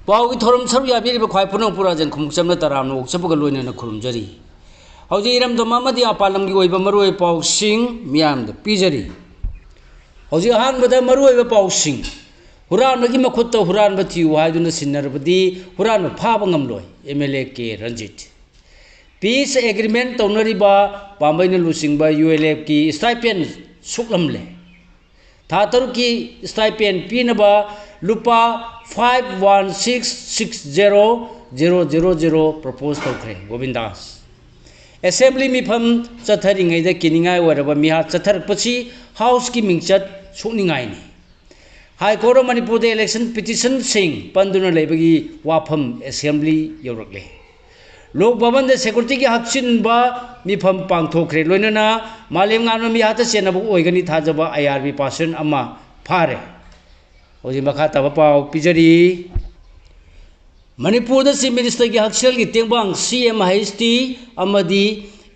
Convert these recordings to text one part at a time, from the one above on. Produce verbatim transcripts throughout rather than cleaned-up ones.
ꯄꯥꯎꯒꯤ ꯊꯧꯔꯝ ꯁꯔꯨꯛ ꯌꯥꯕꯤꯔꯤꯕ ꯈ꯭ꯋꯥꯏ ꯄꯨꯝꯅꯃꯛꯄꯨ ꯔꯥꯖꯦꯟ ꯈꯣꯡꯎꯞꯆꯝꯅ ꯇꯔꯥꯝꯅ ꯑꯣꯛꯆꯕꯒ ꯂꯣꯏꯅꯅ ꯈꯨꯔꯨꯝꯖꯔꯤ꯫ ꯍꯧꯖꯤꯛ ꯏꯔꯝꯗꯝ ꯑꯃꯗꯤ ꯃꯄꯥꯟ ꯂꯝꯒꯤ ꯑꯣꯏꯕ ꯃꯔꯨꯑꯣꯏꯕ ꯄꯥꯎꯁꯤꯡ ꯃꯤꯌꯥꯝꯗ ꯄꯤꯖꯔꯤ꯫ ꯍꯧꯖꯤꯛ ꯑꯍꯥꯟꯕꯗ ꯃꯔꯨꯑꯣꯏꯕ ꯄꯥꯎꯁꯤꯡ꯫ ꯍꯨꯔꯥꯟꯕꯒꯤ ꯃꯈꯨꯠꯇ ꯍꯨꯔꯥꯟꯕ ꯊꯤꯌꯨ ꯍꯥꯏꯗꯨꯅ ꯁꯤꯟꯅꯔꯕꯗꯤ ꯍꯨꯔꯥꯟꯕ ꯐꯥꯕ ꯉꯝꯂꯣꯏ, M L A K Ranjit. Peace agreement ꯇꯧꯅꯔꯤꯕ ꯄꯥꯝꯕꯩꯅ ꯂꯨꯆꯤꯡꯕ ꯌꯨ ꯑꯦꯜ ꯑꯦꯐꯀꯤ ꯁ꯭ꯇꯥꯏꯄꯦꯟ ꯁꯨꯛꯂꯝꯂꯦ꯫ ꯊꯥ ꯇꯔꯨꯛꯀꯤ ꯁ꯭ꯇꯥꯏꯄꯦꯟ ꯄꯤꯅꯕ ꯂꯨꯄꯥ five one six six zero zero zero zero propose ꯇꯧꯈ꯭ꯔꯦ꯫ ꯒꯣꯕꯤꯟꯗꯥꯁ꯫ ꯑꯦꯁꯦꯝꯕ꯭ꯂꯤ ꯃꯤꯐꯝ ꯆꯠꯊꯔꯤꯉꯩꯗ ꯀꯤꯅꯤꯡꯉꯥꯏ ꯑꯣꯏꯔꯕ ꯃꯤꯍꯥꯠ ꯆꯠꯊꯔꯛꯄꯁꯤ ꯍꯥꯎꯁꯀꯤ ꯃꯤꯡꯆꯠ ꯁꯣꯛꯅꯤꯡꯉꯥꯏꯅꯤ꯫ ꯍꯥꯏ ꯀꯣꯔꯠ ꯑꯣꯐ ꯃꯅꯤꯄꯨꯔꯗ ꯏꯂꯦꯛꯁꯟ ꯄꯤꯇꯤꯁꯟꯁꯤꯡ ꯄꯟꯗꯨꯅ ꯂꯩꯕꯒꯤ ꯋꯥꯐꯝ ꯑꯦꯁꯦꯝꯕ꯭ꯂꯤ ꯌꯧꯔꯛꯂꯦ꯫ ꯂꯣꯛ ꯚꯕꯟꯗ ꯁꯦꯀ꯭ꯌꯨꯔꯤꯇꯤꯒꯤ ꯍꯥꯞꯆꯤꯟꯕ ꯃꯤꯐꯝ ꯄꯥꯡꯊꯣꯛꯈ꯭ꯔꯦ꯫ ꯂꯣꯏꯅꯅ ꯃꯥꯂꯦꯝꯉꯥꯟꯕ ꯃꯤꯍꯥꯠꯇ ꯆꯦꯟꯅꯕ ꯑꯣꯏꯒꯅꯤ ꯊꯥꯖꯕ ꯑꯥꯏ ꯑꯥꯔ ꯕꯤ ꯄꯥꯔꯁꯟ ꯑꯃ ꯐꯥꯔꯦ꯫ ꯍꯧꯖꯤꯛ ꯃꯈꯥ ꯇꯥꯕ ꯄꯥꯎ ꯄꯤꯖꯔꯤ꯫ ꯃꯅꯤꯄꯨꯔꯗ ꯆꯤꯐ ꯃꯤꯅꯤꯁꯇꯔꯒꯤ ꯍꯛꯁꯦꯜꯒꯤ ꯇꯦꯡꯕꯥꯡ ꯁꯤ ꯑꯦꯝ ꯍꯩꯆ ꯇꯤ ꯑꯃꯗꯤ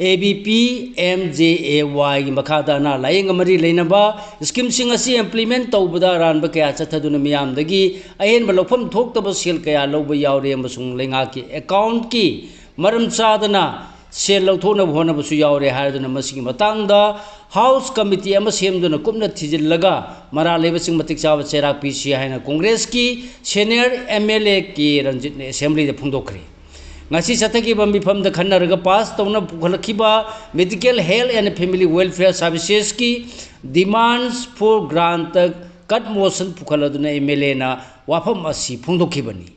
A B P M J A ꯋꯥꯏꯒꯤ ꯃꯈꯥꯗ ꯑꯅꯥ ꯂꯥꯌꯦꯡꯒ ꯃꯔꯤ ꯂꯩꯅꯕ ꯁ꯭ꯀꯤꯝꯁꯤꯡ ꯑꯁꯤ ꯏꯝꯄ꯭ꯂꯤꯃꯦꯟ ꯇꯧꯕꯗ ꯑꯔꯥꯟꯕ ꯀꯌꯥ ꯆꯠꯊꯗꯨꯅ ꯃꯤꯌꯥꯝꯗꯒꯤ ꯑꯍꯦꯟꯕ ꯂꯧꯐꯝ ꯊꯣꯛꯇꯕ ꯁꯦꯜ ꯀꯌꯥ ꯂꯧꯕ ꯌꯥꯎꯔꯦ ꯑꯃꯁꯨꯡ ꯂꯩꯉꯥꯛꯀꯤ ꯑꯦꯀꯥꯎꯟꯠꯀꯤ ꯃꯔꯝ ꯆꯥꯗꯅ ꯁꯦꯜ ꯂꯧꯊꯣꯛꯅꯕ ꯍꯣꯠꯅꯕꯁꯨ ꯌꯥꯎꯔꯦ ꯍꯥꯏꯗꯨꯅ ꯃꯁꯤꯒꯤ ꯃꯇꯥꯡꯗ ꯍꯥꯎꯁ ꯀꯃꯤꯇꯤ ꯑꯃ ꯁꯦꯝꯗꯨꯅ ꯀꯨꯞꯅ ꯊꯤꯖꯤꯜꯂꯒ ꯃꯔꯥꯜ ꯂꯩꯕꯁꯤꯡ ꯃꯇꯤꯛ ꯆꯥꯕ ꯆꯩꯔꯥꯛ ꯄꯤꯁꯤ ꯍꯥꯏꯅ ꯀꯣꯡꯒ꯭ꯔꯦꯁꯀꯤ senior M L A K ꯔꯟꯖꯤꯠꯅ ꯑꯦꯁꯦꯝꯕ꯭ꯂꯤꯗ ꯐꯣꯡꯗꯣꯛꯈ꯭ꯔꯦ꯫ ꯉꯁꯤ ꯆꯠꯊꯈꯤꯕ ꯃꯤꯐꯝꯗ ꯈꯟꯅꯔꯒ ꯄꯥꯁ ꯇꯧꯅꯕ ꯄꯨꯈꯠꯂꯛꯈꯤꯕ Medical Health and Family Welfare Servicesꯀꯤ Demands for Grantꯇ cut motion ꯄꯨꯈꯠꯂꯗꯨꯅ ꯑꯦꯝ ꯑꯦꯜ ꯑꯦꯅ ꯋꯥꯐꯝ ꯑꯁꯤ ꯐꯣꯡꯗꯣꯛꯈꯤꯕꯅꯤ꯫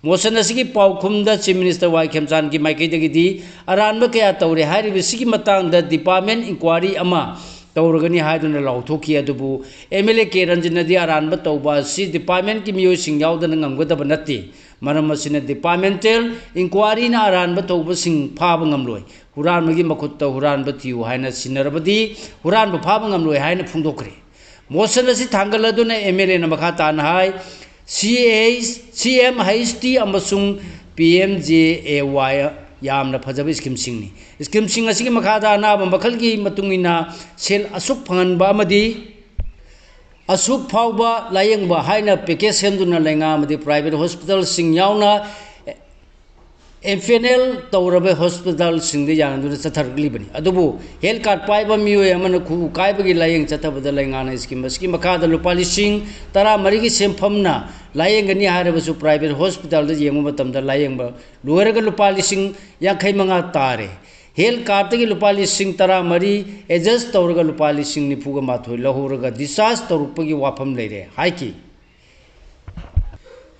ꯃꯣꯁꯟ ꯑꯁꯤꯒꯤ ꯄꯥꯎꯈꯨꯝꯗ ꯆꯤꯐ ꯃꯤꯅꯤꯁꯇꯔ ꯋꯥꯏ ꯈꯦꯝꯆꯥꯟꯒꯤ ꯃꯥꯏꯀꯩꯗꯒꯤꯗꯤ ꯑꯔꯥꯟꯕ ꯀꯌꯥ ꯇꯧꯔꯦ ꯍꯥꯏꯔꯤꯕꯁꯤꯒꯤ ꯃꯇꯥꯡꯗ ꯗꯤꯄꯥꯔꯠꯃꯦꯟ ꯏꯟꯀ꯭ꯋꯥꯔꯤ ꯑꯃ ꯇꯧꯔꯒꯅꯤ ꯍꯥꯏꯗꯨꯅ ꯂꯥꯎꯊꯣꯛꯈꯤ꯫ ꯑꯗꯨꯕꯨ ꯑꯦꯝ ꯑꯦꯜ ꯑꯦ ꯀꯦ ꯔꯟꯖꯤꯠꯅꯗꯤ ꯑꯔꯥꯟꯕ ꯇꯧꯕ ꯑꯁꯤ ꯗꯤꯄꯥꯔꯠꯃꯦꯟꯒꯤ ꯃꯤꯑꯣꯏꯁꯤꯡ ꯌꯥꯎꯗꯅ ꯉꯝꯒꯗꯕ ꯅꯠꯇꯦ꯫ ꯃꯔꯝ ꯑꯁꯤꯅ ꯗꯤꯄꯥꯔꯠꯃꯦꯟꯇꯦꯜ ꯏꯟꯀ꯭ꯋꯥꯔꯤꯅ ꯑꯔꯥꯟꯕ ꯇꯧꯕꯁꯤꯡ ꯐꯥꯕ ꯉꯝꯂꯣꯏ꯫ ꯍꯨꯔꯥꯟꯕꯒꯤ ꯃꯈꯨꯠꯇ ꯍꯨꯔꯥꯟꯕ ꯊꯤꯌꯨ ꯍꯥꯏꯅ ꯁꯤꯟꯅꯔꯕꯗꯤ ꯍꯨꯔꯥꯟꯕ ꯐꯥꯕ ꯉꯝꯂꯣꯏ ꯍꯥꯏꯅ ꯐꯣꯡꯗꯣꯛꯈ꯭ꯔꯦ꯫ ꯃꯣꯁꯟ ꯑꯁꯤ ꯊꯥꯡꯒꯠꯂꯗꯨꯅ ꯑꯦꯝ ꯑꯦꯜ ꯑꯦꯅ ꯃꯈꯥ ꯇꯥꯅ ꯍꯥꯏ, ꯁꯤ ꯑꯦ ꯍꯩꯆ, ꯁꯤ ꯑꯦꯝ ꯍꯩꯆ ꯇꯤ ꯑꯃꯁꯨꯡ ꯄꯤ ꯑꯦꯝ ꯖꯦ ꯑꯦ ꯋꯥꯏ ꯌꯥꯝꯅ ꯐꯖꯕ ꯁ꯭ꯀꯤꯝꯁꯤꯡꯅꯤ꯫ ꯁ꯭ꯀꯤꯝꯁꯤꯡ ꯑꯁꯤꯒꯤ ꯃꯈꯥꯗ ꯑꯅꯥꯕ ꯃꯈꯜꯒꯤ ꯃꯇꯨꯡ ꯏꯟꯅ ꯁꯦꯜ ꯑꯁꯨꯛ ꯐꯪꯍꯟꯕ ꯑꯃꯗꯤ ꯑꯁꯨꯛ ꯐꯥꯎꯕ ꯂꯥꯌꯦꯡꯕ ꯍꯥꯏꯅ package ꯁꯦꯝꯗꯨꯅ ꯂꯩꯉꯥꯛ ꯑꯃꯗꯤ private hospitalꯁꯤꯡ ꯌꯥꯎꯅ empanel ꯇꯧꯔꯕ hospitalꯁꯤꯡꯗ ꯌꯥꯅꯗꯨꯅ ꯆꯠꯊꯔꯛꯂꯤꯕꯅꯤ꯫ ꯑꯗꯨꯕꯨ health card ꯄꯥꯏꯕ ꯃꯤꯑꯣꯏ ꯑꯃꯅ ꯈꯨꯎ ꯀꯥꯏꯕꯒꯤ ꯂꯥꯌꯦꯡ ꯆꯠꯊꯕꯗ ꯂꯩꯉꯥꯛꯅ scheme ꯑꯁꯤꯒꯤ ꯃꯈꯥꯗ ꯂꯨꯄꯥ ꯂꯤꯁꯤꯡ ꯇꯔꯥꯃꯔꯤꯒꯤ ꯁꯦꯟꯐꯝꯅ ꯂꯥꯌꯦꯡꯒꯅꯤ ꯍꯥꯏꯔꯕꯁꯨ private hospitalꯗ ꯌꯦꯡꯕ ꯃꯇꯝꯗ ꯂꯥꯌꯦꯡꯕ ꯂꯣꯏꯔꯒ ꯂꯨꯄꯥ ꯂꯤꯁꯤꯡ ꯌꯥꯡꯈꯩ ꯃꯉꯥ ꯇꯥꯔꯦ꯫ Health cardꯇꯒꯤ ꯂꯨꯄꯥ ꯂꯤꯁꯤꯡ ꯇꯔꯥꯃꯔꯤ adjust ꯇꯧꯔꯒ ꯂꯨꯄꯥ ꯂꯤꯁꯤꯡ ꯅꯤꯐꯨꯒ ꯃꯥꯊꯣꯏ ꯂꯧꯍꯧꯔꯒ discharge ꯇꯧꯔꯛꯄꯒꯤ ꯋꯥꯐꯝ ꯂꯩꯔꯦ ꯍꯥꯏꯈꯤ꯫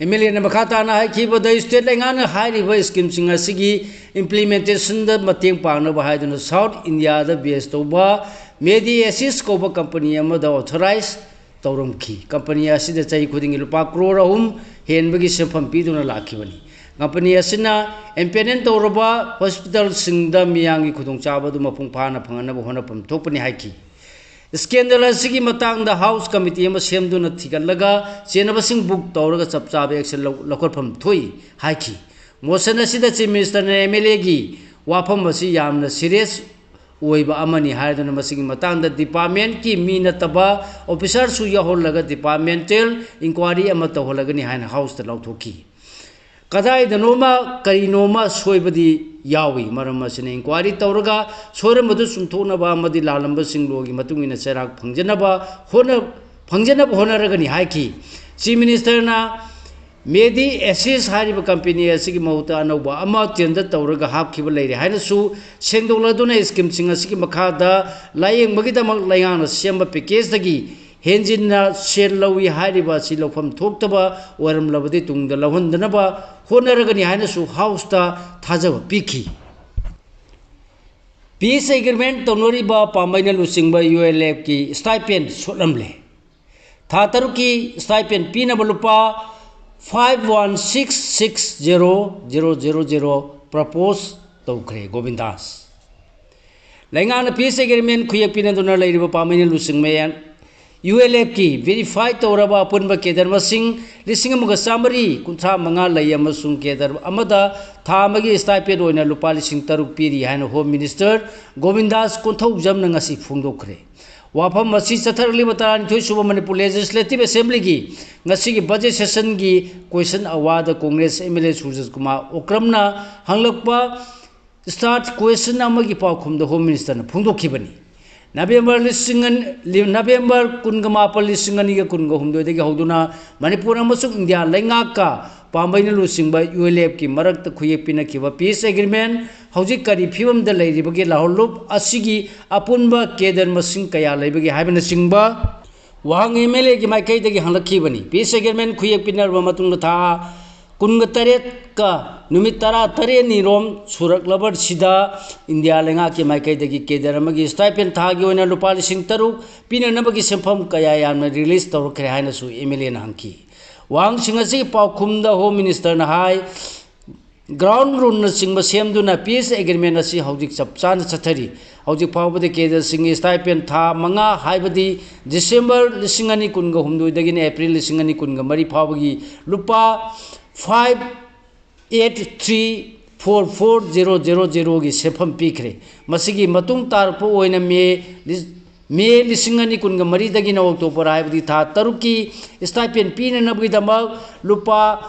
MLAꯅ ꯃꯈꯥ ꯇꯥꯅ ꯍꯥꯏꯈꯤꯕꯗ, state ꯂꯩꯉꯥꯛꯅ ꯍꯥꯏꯔꯤꯕ schemeꯁꯤꯡ ꯑꯁꯤꯒꯤ implementationꯗ ꯃꯇꯦꯡ ꯄꯥꯡꯅꯕ ꯍꯥꯏꯗꯨꯅ South Indiaꯗ base ꯇꯧꯕ Medi Assist ꯀꯧꯕ company ꯑꯃꯗ authorize ꯇꯧꯔꯝꯈꯤ꯫ Company ꯑꯁꯤꯗ ꯆꯍꯤ ꯈꯨꯗꯤꯡꯒꯤ ꯂꯨꯄꯥ ꯀ꯭ꯔꯣꯔ ꯑꯍꯨꯝ ꯍꯦꯟꯕꯒꯤ ꯁꯦꯟꯐꯝ ꯄꯤꯗꯨꯅ ꯂꯥꯛꯈꯤꯕꯅꯤ꯫ Company ꯑꯁꯤꯅ empanel ꯇꯧꯔꯕ hospitalꯁꯤꯡꯗ ꯃꯤꯌꯥꯝꯒꯤ ꯈꯨꯗꯣꯡꯆꯥꯕ ꯑꯗꯨ ꯃꯄꯨꯡ ꯐꯥꯅ ꯐꯪꯍꯟꯅꯕ ꯍꯣꯠꯅꯐꯝ ꯊꯣꯛꯄꯅꯤ ꯍꯥꯏꯈꯤ꯫ Scandal ꯑꯁꯤꯒꯤ ꯃꯇꯥꯡꯗ House committee ꯑꯃ ꯁꯦꯝꯗꯨꯅ ꯊꯤꯒꯠꯂꯒ ꯆꯦꯟꯅꯕꯁꯤꯡ book ꯇꯧꯔꯒ ꯆꯞ ꯆꯥꯕ action ꯂꯧ-, ꯂꯧꯈꯠꯐꯝ ꯊꯣꯛꯏ ꯍꯥꯏꯈꯤ꯫ Motion ꯑꯁꯤꯗ Chief Ministerꯅ MLAꯒꯤ ꯋꯥꯐꯝ ꯑꯁꯤ ꯌꯥꯝꯅ serious ꯑꯣꯏꯕ ꯑꯃꯅꯤ ꯍꯥꯏꯗꯨꯅ ꯃꯁꯤꯒꯤ ꯃꯇꯥꯡꯗ departmentꯀꯤ ꯃꯤ ꯅꯠꯇꯕ officerꯁꯨ ꯌꯥꯎꯍꯜꯂꯒ departmental inquiry ꯑꯃ ꯇꯧꯍꯜꯂꯒꯅꯤ ꯍꯥꯏꯅ Houseꯇ ꯂꯥꯎꯊꯣꯛꯈꯤ꯫ ꯀꯗꯥꯏꯗꯅꯣꯃ ꯀꯔꯤꯅꯣꯃ ꯁꯣꯏꯕꯗꯤ ꯌꯥꯎꯏ꯫ ꯃꯔꯝ ꯑꯁꯤꯅ inquiry ꯇꯧꯔꯒ ꯁꯣꯏꯔꯝꯕꯗꯨ ꯆꯨꯝꯊꯣꯛꯅꯕ ꯑꯃꯗꯤ ꯂꯥꯜꯂꯝꯕꯁꯤꯡ lawꯒꯤ ꯃꯇꯨꯡ ꯏꯟꯅ ꯆꯩꯔꯥꯛ ꯐꯪꯖꯅꯕ ꯍꯣꯠꯅ-, ꯐꯪꯖꯅꯕ ꯍꯣꯠꯅꯔꯒꯅꯤ ꯍꯥꯏꯈꯤ꯫ Chief Ministerꯅ Medi Assist ꯍꯥꯏꯔꯤꯕ company ꯑꯁꯤꯒꯤ ꯃꯍꯨꯠꯇ ꯑꯅꯧꯕ ꯑꯃ tender ꯇꯧꯔꯒ ꯍꯥꯞꯈꯤꯕ ꯂꯩꯔꯦ ꯍꯥꯏꯅꯁꯨ ꯁꯦꯡꯗꯣꯛꯂꯗꯨꯅ schemeꯁꯤꯡ ꯑꯁꯤꯒꯤ ꯃꯈꯥꯗ ꯂꯥꯌꯦꯡꯕꯒꯤꯗꯃꯛ ꯂꯩꯉꯥꯛꯅ ꯁꯦꯝꯕ packageꯇꯒꯤ ꯍꯦꯟꯖꯤꯟꯅ ꯁꯦꯜ ꯂꯧꯏ ꯍꯥꯏꯔꯤꯕ ꯑꯁꯤ ꯂꯧꯐꯝ ꯊꯣꯛꯇꯕ ꯑꯣꯏꯔꯝꯂꯕꯗꯤ ꯇꯨꯡꯗ ꯂꯧꯍꯟꯗꯅꯕ ꯍꯣꯠꯅꯔꯒꯅꯤ ꯍꯥꯏꯅꯁꯨ Houseꯇ ꯊꯥꯖꯕ ꯄꯤꯈꯤ꯫ Peace agreement ꯇꯧꯅꯔꯤꯕ ꯄꯥꯝꯕꯩꯅ ꯂꯨꯆꯤꯡꯕ ULFꯀꯤ stipend ꯁꯣꯠꯂꯝꯂꯦ꯫ ꯊꯥ ꯇꯔꯨꯛꯀꯤ stipend ꯄꯤꯅꯕ ꯂꯨꯄꯥ five one six six zero zero zero zero propose ꯇꯧꯈ꯭ꯔꯦ ꯒꯣꯕꯤꯟꯗꯥꯁ꯫ ꯂꯩꯉꯥꯛꯅ peace agreement ꯈꯨꯌꯦꯛ ꯄꯤꯅꯗꯨꯅ ꯂꯩꯔꯤꯕ ꯄꯥꯝꯕꯩꯅ ꯂꯨꯆꯤꯡꯕ ULFꯀꯤ verify ꯇꯧꯔꯕ ꯑꯄꯨꯟꯕ cadre ꯃꯁꯤꯡ ꯂꯤꯁꯤꯡ ꯑꯃꯒ ꯆꯥꯃꯔꯤ ꯀꯨꯟꯊ꯭ꯔꯥ ꯃꯉꯥ ꯂꯩ ꯑꯃꯁꯨꯡ cadre ꯑꯃꯗ ꯊꯥ ꯑꯃꯒꯤ stipend ꯑꯣꯏꯅ ꯂꯨꯄꯥ ꯂꯤꯁꯤꯡ ꯇꯔꯨꯛ ꯄꯤꯔꯤ ꯍꯥꯏꯅ Home Minister ꯒꯣꯕꯤꯟꯗꯥꯁ ꯀꯣꯟꯊꯧꯖꯝꯅ ꯉꯁꯤ ꯐꯣꯡꯗꯣꯛꯈ꯭ꯔꯦ꯫ ꯋꯥꯐꯝ ꯑꯁꯤ ꯆꯠꯊꯔꯛꯂꯤꯕ ꯇꯔꯥꯅꯤꯊꯣꯏ ꯁꯨꯕ ꯃꯅꯤꯄꯨꯔ Legislative Assemblyꯒꯤ ꯉꯁꯤꯒꯤ budget sessionꯒꯤ question hourꯗ Congress MLA ꯁꯨꯔꯖ ꯀꯨꯃꯥꯔ ꯑꯣꯀ꯭ꯔꯝꯅ ꯍꯪꯂꯛꯄ start question ꯑꯃꯒꯤ ꯄꯥꯎꯈꯨꯝꯗ Home Ministerꯅ ꯐꯣꯡꯗꯣꯛꯈꯤꯕꯅꯤ꯫ ꯅꯕꯦꯝꯕꯔ ꯂꯤꯁꯤꯡ ꯑꯅꯤ, ꯅꯕꯦꯝꯕꯔ ꯀꯨꯟꯒ ꯃꯥꯄꯟ, ꯂꯤꯁꯤꯡ ꯑꯅꯤꯒ ꯀꯨꯟꯒ ꯍꯨꯝꯗꯣꯏꯗꯒꯤ ꯍꯧꯗꯨꯅ ꯃꯅꯤꯄꯨꯔ ꯑꯃꯁꯨꯡ ꯏꯟꯗꯤꯌꯥ ꯂꯩꯉꯥꯛꯀ ꯄꯥꯝꯕꯩꯅ ꯂꯨꯆꯤꯡꯕ ULFꯀꯤ ꯃꯔꯛꯇ ꯈꯨꯌꯦꯛ ꯄꯤꯅꯈꯤꯕ peace agreement ꯍꯧꯖꯤꯛ ꯀꯔꯤ ꯐꯤꯕꯝꯗ ꯂꯩꯔꯤꯕꯒꯦ? ꯂꯥꯍꯣꯔꯂꯨꯞ ꯑꯁꯤꯒꯤ ꯑꯄꯨꯟꯕ cadre ꯃꯁꯤꯡ ꯀꯌꯥ ꯂꯩꯕꯒꯦ? ꯍꯥꯏꯕꯅꯆꯤꯡꯕ ꯋꯥꯍꯪ MLAꯒꯤ ꯃꯥꯏꯀꯩꯗꯒꯤ ꯍꯪꯂꯛꯈꯤꯕꯅꯤ꯫ Peace agreement ꯈꯨꯌꯦꯛ ꯄꯤꯅꯔꯕ ꯃꯇꯨꯡꯗ ꯊꯥ ꯀꯨꯟꯒ ꯇꯔꯦꯠꯀ ꯅꯨꯃꯤꯠ ꯇꯔꯥ ꯇꯔꯦꯠꯅꯤꯔꯣꯝ ꯁꯨꯔꯛꯂꯕꯁꯤꯗ ꯏꯟꯗꯤꯌꯥ ꯂꯩꯉꯥꯛꯀꯤ ꯃꯥꯏꯀꯩꯗꯒꯤ cadre ꯑꯃꯒꯤ stipend ꯊꯥꯒꯤ ꯑꯣꯏꯅ ꯂꯨꯄꯥ ꯂꯤꯁꯤꯡ ꯇꯔꯨꯛ ꯄꯤꯅꯅꯕꯒꯤ ꯁꯦꯟꯐꯝ ꯀꯌꯥ ꯌꯥꯝꯅ release ꯇꯧꯔꯛꯈ꯭ꯔꯦ ꯍꯥꯏꯅꯁꯨ MLAꯅ ꯍꯪꯈꯤ꯫ ꯋꯥꯍꯪꯁꯤꯡ ꯑꯁꯤꯒꯤ ꯄꯥꯎꯈꯨꯝꯗ Home Ministerꯅ ꯍꯥꯏ, ground ruleꯅꯆꯤꯡꯕ ꯁꯦꯝꯗꯨꯅ peace agreement ꯑꯁꯤ ꯍꯧꯖꯤꯛ ꯆꯞ ꯆꯥꯅ ꯆꯠꯊꯔꯤ꯫ ꯍꯧꯖꯤꯛ ꯐꯥꯎꯕꯗ cadreꯁꯤꯡꯒꯤ stipend ꯊꯥ ꯃꯉꯥ, ꯍꯥꯏꯕꯗꯤ December ꯂꯤꯁꯤꯡ ꯑꯅꯤ ꯀꯨꯟꯒ ꯍꯨꯝꯗꯣꯏꯗꯒꯤꯅ April ꯂꯤꯁꯤꯡ ꯑꯅꯤ ꯀꯨꯟꯒ ꯃꯔꯤ ꯐꯥꯎꯕꯒꯤ ꯂꯨꯄꯥ five eight three four four zero zero zeroꯒꯤ ꯁꯦꯟꯐꯝ ꯄꯤꯈ꯭ꯔꯦ꯫ ꯃꯁꯤꯒꯤ ꯃꯇꯨꯡ ꯇꯥꯔꯛꯄ ꯑꯣꯏꯅ May ꯂꯤ-, May ꯂꯤꯁꯤꯡ ꯑꯅꯤ ꯀꯨꯟꯒ ꯃꯔꯤꯗꯒꯤꯅ October, ꯍꯥꯏꯕꯗꯤ ꯊꯥ ꯇꯔꯨꯛꯀꯤ stipend ꯄꯤꯅꯅꯕꯒꯤꯗꯃꯛ ꯂꯨꯄꯥ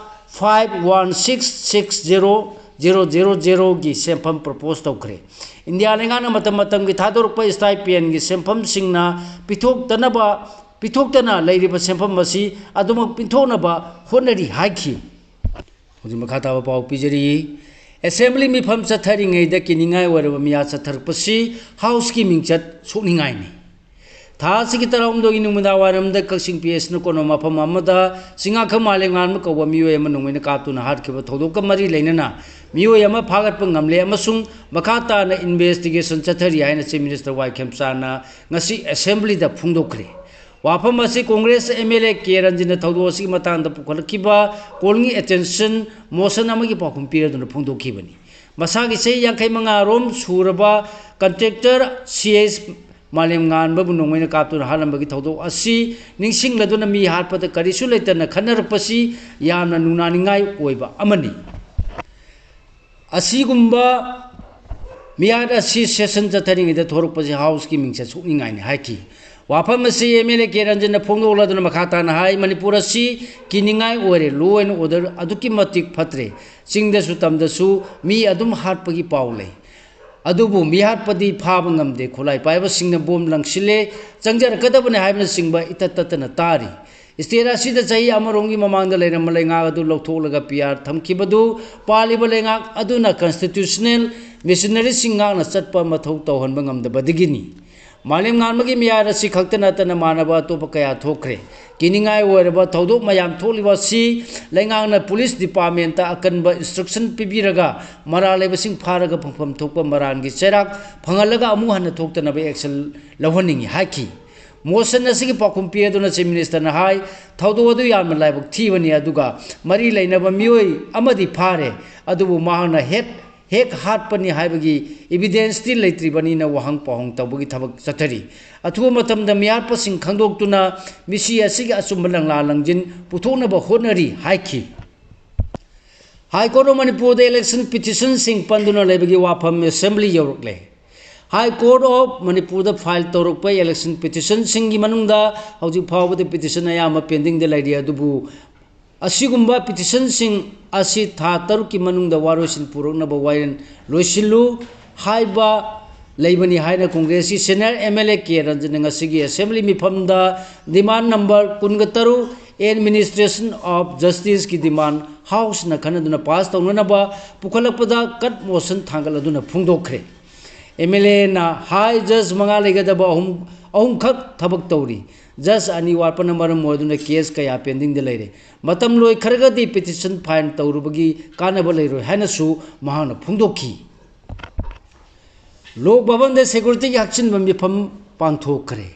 five one six six zero zero zero zeroꯒꯤ ꯁꯦꯟꯐꯝ propose ꯇꯧꯈ꯭ꯔꯦ꯫ ꯏꯟꯗꯤꯌꯥ ꯂꯩꯉꯥꯛꯅ ꯃꯇꯝ ꯃꯇꯝꯒꯤ ꯊꯥꯗꯣꯔꯛꯄ stipendꯒꯤ ꯁꯦꯟꯐꯝꯁꯤꯡꯅ ꯄꯤꯊꯣꯛꯇꯅꯕ, ꯄꯤꯊꯣꯛꯇꯅ ꯂꯩꯔꯤꯕ ꯁꯦꯟꯐꯝ ꯑꯁꯤ ꯑꯗꯨꯃꯛ ꯄꯤꯊꯣꯛꯅꯕ ꯍꯣꯠꯅꯔꯤ ꯍꯥꯏꯈꯤ꯫ ꯍꯧꯖꯤꯛ ꯃꯈꯥ ꯇꯥꯕ ꯄꯥꯎ ꯄꯤꯖꯔꯤ꯫ Assembly ꯃꯤꯐꯝ ꯆꯠꯊꯔꯤꯉꯩꯗ ꯀꯤꯅꯤꯡꯉꯥꯏ ꯑꯣꯏꯔꯕ ꯃꯤꯌꯥ ꯆꯠꯊꯔꯛꯄꯁꯤ Houseꯀꯤ ꯃꯤꯡꯆꯠ ꯁꯣꯛꯅꯤꯡꯉꯥꯏꯅꯤ꯫ ꯊꯥ ꯑꯁꯤꯒꯤ ꯇꯔꯥꯍꯨꯝꯗꯣꯏꯒꯤ ꯅꯨꯃꯤꯗꯥꯡ ꯋꯥꯏꯔꯝꯗ ꯀꯛꯆꯤꯡ PSꯅ ꯀꯣꯅꯣ ꯃꯐꯝ ꯑꯃꯗ ꯆꯤꯡꯉꯥꯈꯝ ꯃꯥꯂꯦꯝꯉꯥꯟꯕ ꯀꯧꯕ ꯃꯤꯑꯣꯏ ꯑꯃ ꯅꯣꯡꯃꯩꯅ ꯀꯥꯞꯇꯨꯅ ꯍꯥꯠꯈꯤꯕ ꯊꯧꯗꯣꯛꯀ ꯃꯔꯤ ꯂꯩꯅꯅ ꯃꯤꯑꯣꯏ ꯑꯃ ꯐꯥꯒꯠꯄ ꯉꯝꯂꯦ ꯑꯃꯁꯨꯡ ꯃꯈꯥ ꯇꯥꯅ investigation ꯆꯠꯊꯔꯤ ꯍꯥꯏꯅ Chief Minister ꯋꯥꯏ ꯈꯦꯝꯆꯥꯟꯅ ꯉꯁꯤ Assemblyꯗ ꯐꯣꯡꯗꯣꯛꯈ꯭ꯔꯦ꯫ ꯋꯥꯐꯝ ꯑꯁꯤ Congress MLA ꯀꯦ ꯔꯟꯖꯟꯅ ꯊꯧꯗꯣꯛ ꯑꯁꯤꯒꯤ ꯃꯇꯥꯡꯗ ꯄꯨꯈꯠꯂꯛꯈꯤꯕ calling attention motion ꯑꯃꯒꯤ ꯄꯥꯎꯈꯨꯝ ꯄꯤꯔꯗꯨꯅ ꯐꯣꯡꯗꯣꯛꯈꯤꯕꯅꯤ꯫ ꯃꯁꯥꯒꯤ ꯆꯍꯤ ꯌꯥꯡꯈꯩ ꯃꯉꯥ ꯔꯣꯝ ꯁꯨꯔꯕ contractor ꯁꯤ ꯑꯦꯁ ꯃꯥꯂꯦꯝꯉꯥꯟꯕꯕꯨ ꯅꯣꯡꯃꯩꯅ ꯀꯥꯞꯇꯨꯅ ꯍꯥꯠꯂꯝꯕꯒꯤ ꯊꯧꯗꯣꯛ ꯑꯁꯤ ꯅꯤꯡꯁꯤꯡꯂꯗꯨꯅ ꯃꯤ ꯍꯥꯠꯄꯗ ꯀꯔꯤꯁꯨ ꯂꯩꯇꯅ ꯈꯟꯅꯔꯛꯄꯁꯤ ꯌꯥꯝꯅ ꯅꯨꯡꯅꯥꯅꯤꯡꯉꯥꯏ ꯑꯣꯏꯕ ꯑꯃꯅꯤ꯫ ꯑꯁꯤꯒꯨꯝꯕ ꯃꯤꯍꯥꯠ ꯑꯁꯤ ꯁꯦꯁꯟ ꯆꯠꯊꯔꯤꯉꯩꯗ ꯊꯣꯔꯛꯄꯁꯤ ꯍꯥꯎꯁꯀꯤ ꯃꯤꯡꯆꯠ ꯁꯣꯛꯅꯤꯡꯉꯥꯏꯅꯤ ꯍꯥꯏꯈꯤ꯫ ꯋꯥꯐꯝ ꯑꯁꯤ ꯑꯦꯝ ꯑꯦꯜ ꯑꯦ ꯀꯦ ꯔꯟꯖꯟꯅ ꯐꯣꯡꯗꯣꯛꯂꯗꯨꯅ ꯃꯈꯥ ꯇꯥꯅ ꯍꯥꯏ, ꯃꯅꯤꯄꯨꯔ ꯑꯁꯤ ꯀꯤꯅꯤꯡꯉꯥꯏ ꯑꯣꯏꯔꯦ, ꯂꯣ ꯑꯦꯟ ꯑꯣꯔꯗꯔ ꯑꯗꯨꯛꯀꯤ ꯃꯇꯤꯛ ꯐꯠꯇ꯭ꯔꯦ, ꯆꯤꯡꯗꯁꯨ ꯇꯝꯗꯁꯨ ꯃꯤ ꯑꯗꯨꯝ ꯍꯥꯠꯄꯒꯤ ꯄꯥꯎ ꯂꯩ꯫ ꯑꯗꯨꯕꯨ ꯃꯤꯍꯥꯠꯄꯗꯤ ꯐꯥꯕ ꯉꯝꯗꯦ, ꯈꯨꯠꯂꯥꯏ ꯄꯥꯏꯕꯁꯤꯡꯅ ꯕꯣꯝ ꯂꯪꯁꯤꯜꯂꯦ, ꯆꯪꯖꯔꯛꯀꯗꯕꯅꯤ ꯍꯥꯏꯕꯅꯆꯤꯡꯕ ꯏꯇꯠ ꯇꯠꯇꯅ ꯇꯥꯔꯤ꯫ ꯁ꯭ꯇꯦꯠ ꯑꯁꯤꯗ ꯆꯍꯤ ꯑꯃꯔꯣꯝꯒꯤ ꯃꯃꯥꯡꯗ ꯂꯩꯔꯝꯕ ꯂꯩꯉꯥꯛ ꯑꯗꯨ ꯂꯧꯊꯣꯛꯂꯒ ꯄꯤ ꯑꯥꯔ ꯊꯝꯈꯤꯕꯗꯨ ꯄꯥꯜꯂꯤꯕ ꯂꯩꯉꯥꯛ ꯑꯗꯨꯅ ꯀꯟꯁꯇꯤꯇ꯭ꯌꯨꯁꯅꯦꯜ ꯃꯦꯁꯤꯅꯔꯤꯁꯤꯡ ꯉꯥꯛꯅ ꯆꯠꯄ ꯃꯊꯧ ꯇꯧꯍꯟꯕ ꯉꯝꯗꯕꯗꯒꯤꯅꯤ꯫ ꯃꯥꯂꯦꯝ ꯉꯥꯟꯕꯒꯤ ꯃꯤꯍꯥꯠ ꯑꯁꯤ ꯈꯛꯇ ꯅꯠꯇꯅ ꯃꯥꯟꯅꯕ ꯑꯇꯣꯞꯄ ꯀꯌꯥ ꯊꯣꯛꯈ꯭ꯔꯦ꯫ ꯀꯤꯅꯤꯡꯉꯥꯏ ꯑꯣꯏꯔꯕ ꯊꯧꯗꯣꯛ ꯃꯌꯥꯝ ꯊꯣꯛꯂꯤꯕ ꯑꯁꯤ ꯂꯩꯉꯥꯛꯅ ꯄꯨꯂꯤꯁ ꯗꯤꯄꯥꯔꯠꯃꯦꯟꯇ ꯑꯀꯟꯕ ꯏꯟꯁꯇ꯭ꯔꯛꯁꯟ ꯄꯤꯕꯤꯔꯒ ꯃꯔꯥꯜ ꯂꯩꯕꯁꯤꯡ ꯐꯥꯔꯒ ꯐꯪꯐꯝ ꯊꯣꯛꯄ ꯃꯔꯥꯟꯒꯤ ꯆꯩꯔꯥꯛ ꯐꯪꯍꯜꯂꯒ ꯑꯃꯨꯛ ꯍꯟꯅ ꯊꯣꯛꯇꯅꯕ ꯑꯦꯛꯁꯟ ꯂꯧꯍꯟꯅꯤꯡꯏ ꯍꯥꯏꯈꯤ꯫ ꯃꯣꯁꯟ ꯑꯁꯤꯒꯤ ꯄꯥꯎꯈꯨꯝ ꯄꯤꯔꯗꯨꯅ ꯆꯤꯐ ꯃꯤꯅꯤꯁꯇꯔꯅ ꯍꯥꯏ, ꯊꯧꯗꯣꯛ ꯑꯗꯨ ꯌꯥꯝꯅ ꯂꯥꯏꯕꯛ ꯊꯤꯕꯅꯤ, ꯑꯗꯨꯒ ꯃꯔꯤ ꯂꯩꯅꯕ ꯃꯤꯑꯣꯏ ꯑꯃꯗꯤ ꯐꯥꯔꯦ, ꯑꯗꯨꯕꯨ ꯃꯍꯥꯛꯅ ꯍꯦꯛ ꯍꯦꯛ ꯍꯥꯠꯄꯅꯤ ꯍꯥꯏꯕꯒꯤ ꯏꯕꯤꯗꯦꯟꯁꯇꯤ ꯂꯩꯇ꯭ꯔꯤꯕꯅꯤꯅ ꯋꯥꯍꯪ ꯄꯥꯎꯍꯪ ꯇꯧꯕꯒꯤ ꯊꯕꯛ ꯆꯠꯊꯔꯤ꯫ ꯑꯊꯨꯕ ꯃꯇꯝꯗ ꯃꯤꯍꯥꯠꯄꯁꯤꯡ ꯈꯪꯗꯣꯛꯇꯨꯅ ꯃꯤꯁꯤ ꯑꯁꯤꯒꯤ ꯑꯆꯨꯝꯕ ꯂꯪꯂꯥ ꯂꯪꯖꯤꯟ ꯄꯨꯊꯣꯛꯅꯕ ꯍꯣꯠꯅꯔꯤ ꯍꯥꯏꯈꯤ꯫ ꯍꯥꯏ ꯀꯣꯔꯠ ꯑꯣꯐ ꯃꯅꯤꯄꯨꯔꯗ ꯏꯂꯦꯛꯁꯟ ꯄꯤꯇꯤꯁꯟꯁꯤꯡ ꯄꯟꯗꯨꯅ ꯂꯩꯕꯒꯤ ꯋꯥꯐꯝ ꯑꯦꯁꯦꯝꯕ꯭ꯂꯤ ꯌꯧꯔꯛꯂꯦ꯫ ꯍꯥꯏ ꯀꯣꯔꯠ ꯑꯣꯐ ꯃꯅꯤꯄꯨꯔꯗ ꯐꯥꯏꯜ ꯇꯧꯔꯛꯄ ꯏꯂꯦꯛꯁꯟ ꯄꯤꯇꯤꯁꯟꯁꯤꯡꯒꯤ ꯃꯅꯨꯡꯗ ꯍꯧꯖꯤꯛ ꯐꯥꯎꯕꯗ ꯄꯤꯇꯤꯁꯟ ꯑꯌꯥꯝꯕ ꯄꯦꯟꯗꯤꯡꯗ ꯂꯩꯔꯤ꯫ ꯑꯗꯨꯕꯨ ꯑꯁꯤꯒꯨꯝꯕ ꯄꯤꯇꯤꯁꯟꯁꯤꯡ ꯑꯁꯤ ꯊꯥ ꯇꯔꯨꯛꯀꯤ ꯃꯅꯨꯡꯗ ꯋꯥꯔꯣꯏꯁꯤꯟ ꯄꯨꯔꯛꯅꯕ ꯋꯥꯔꯦꯟ ꯂꯣꯏꯁꯤꯜꯂꯨ ꯍꯥꯏꯕ ꯂꯩꯕꯅꯤ ꯍꯥꯏꯅ ꯀꯣꯡꯒ꯭ꯔꯦꯁꯀꯤ senior M L A K ꯔꯟꯖꯟꯅ ꯉꯁꯤꯒꯤ ꯑꯦꯁꯦꯝꯕ꯭ꯂꯤ ꯃꯤꯐꯝꯗ ꯗꯤꯃꯥꯟ ꯅꯝꯕꯔ ꯀꯨꯟꯒ ꯇꯔꯨꯛ, ꯑꯦꯗꯃꯤꯅꯤꯁꯇ꯭ꯔꯦꯁꯟ ꯑꯣꯐ ꯖꯁꯇꯤꯁꯀꯤ ꯗꯤꯃꯥꯟ ꯍꯥꯎꯁꯅ ꯈꯟꯅꯗꯨꯅ ꯄꯥꯁ ꯇꯧꯅꯅꯕ ꯄꯨꯈꯠꯂꯛꯄꯗ ꯀꯠ ꯃꯣꯁꯟ ꯊꯥꯡꯒꯠꯂꯗꯨꯅ ꯐꯣꯡꯗꯣꯛꯈ꯭ꯔꯦ꯫ ꯑꯦꯝ ꯑꯦꯜ ꯑꯦꯅ ꯍꯥꯏ ꯖꯁ ꯃꯉꯥ ꯂꯩꯒꯗꯕ ꯑꯍꯨꯝ, ꯑꯍꯨꯝꯈꯛ ꯊꯕꯛ ꯇꯧꯔꯤ꯫ ꯖꯁ ꯑꯅꯤ ꯋꯥꯠꯄꯅ ꯃꯔꯝ ꯑꯣꯏꯗꯨꯅ ꯀꯦꯁ ꯀꯌꯥ ꯄꯦꯟꯗꯤꯡꯗ ꯂꯩꯔꯦ꯫ ꯃꯇꯝ ꯂꯣꯏꯈ꯭ꯔꯒꯗꯤ ꯄꯤꯇꯤꯁꯟ ꯐꯥꯏꯜ ꯇꯧꯔꯨꯕꯒꯤ ꯀꯥꯟꯅꯕ ꯂꯩꯔꯣꯏ ꯍꯥꯏꯅꯁꯨ ꯃꯍꯥꯛꯅ ꯐꯣꯡꯗꯣꯛꯈꯤ꯫ ꯂꯣꯛ ꯚꯕꯟꯗ ꯁꯦꯀ꯭ꯌꯨꯔꯤꯇꯤꯒꯤ ꯍꯛꯆꯤꯟꯕ ꯃꯤꯐꯝ ꯄꯥꯡꯊꯣꯛꯈ꯭ꯔꯦ꯫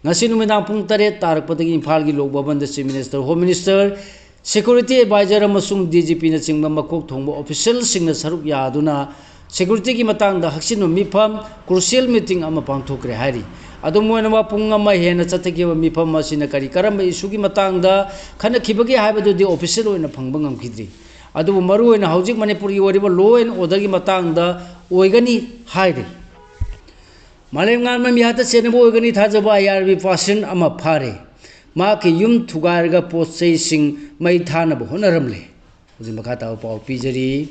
ꯉꯁꯤ ꯅꯨꯃꯤꯗꯥꯡ ꯄꯨꯡ ꯇꯔꯦꯠ ꯇꯥꯔꯛꯄꯗꯒꯤ ꯏꯝꯐꯥꯜꯒꯤ ꯂꯣꯛ ꯚꯕꯟꯗ chief minister, home minister, security adviser ꯑꯃꯁꯨꯡ ꯗꯤ ꯖꯤ ꯄꯤꯅꯆꯤꯡꯕ ꯃꯀꯣꯛ ꯊꯣꯡꯕ ꯑꯣꯐꯤꯁꯤꯌꯦꯜꯁꯤꯡꯅ ꯁꯔꯨꯛ ꯌꯥꯗꯨꯅ ꯁꯦꯀ꯭ꯌꯨꯔꯤꯇꯤꯒꯤ ꯃꯇꯥꯡꯗ ꯍꯛꯆꯤꯟꯕ ꯃꯤꯐꯝ, ꯀ꯭ꯔꯨꯁꯤꯌꯦꯜ ꯃꯤꯇꯤꯡ ꯑꯃ ꯄꯥꯡꯊꯣꯛꯈ꯭ꯔꯦ ꯍꯥꯏꯔꯤ꯫ ꯑꯗꯨꯝ ꯑꯣꯏꯅꯃꯛ, ꯄꯨꯡ ꯑꯃ ꯍꯦꯟꯅ ꯆꯠꯊꯈꯤꯕ ꯃꯤꯐꯝ ꯑꯁꯤꯅ ꯀꯔꯤ ꯀꯔꯝꯕ ꯏꯁꯨꯒꯤ ꯃꯇꯥꯡꯗ ꯈꯟꯅꯈꯤꯕꯒꯦ ꯍꯥꯏꯕꯗꯨꯗꯤ ꯑꯣꯐꯤꯁꯤꯌꯦꯜ ꯑꯣꯏꯅ ꯐꯪꯕ ꯉꯝꯈꯤꯗ꯭ꯔꯤ꯫ ꯑꯗꯨꯕꯨ ꯃꯔꯨꯑꯣꯏꯅ ꯍꯧꯖꯤꯛ ꯃꯅꯤꯄꯨꯔꯒꯤ ꯑꯣꯏꯔꯤꯕ ꯂꯣ ꯑꯦꯟ ꯑꯣꯔꯗꯔꯒꯤ ꯃꯇꯥꯡꯗ ꯑꯣꯏꯒꯅꯤ ꯍꯥꯏꯔꯤ꯫ ꯃꯥꯂꯦꯝꯉꯥꯟꯕ ꯃꯤꯍꯥꯠꯇ ꯆꯦꯟꯅꯕ ꯑꯣꯏꯒꯅꯤ ꯊꯥꯖꯕ ꯑꯥꯏ ꯑꯥꯔ ꯕꯤ ꯄꯥꯔꯁꯟ ꯑꯃ ꯐꯥꯔꯦ꯫ ꯃꯍꯥꯛꯀꯤ ꯌꯨꯝ ꯊꯨꯒꯥꯏꯔꯒ ꯄꯣꯠ ꯆꯩꯁꯤꯡ ꯃꯩ ꯊꯥꯅꯕ ꯍꯣꯠꯅꯔꯝꯂꯦ꯫ ꯍꯧꯖꯤꯛ ꯃꯈꯥ ꯇꯥꯕ ꯄꯥꯎ ꯄꯤꯖꯔꯤ꯫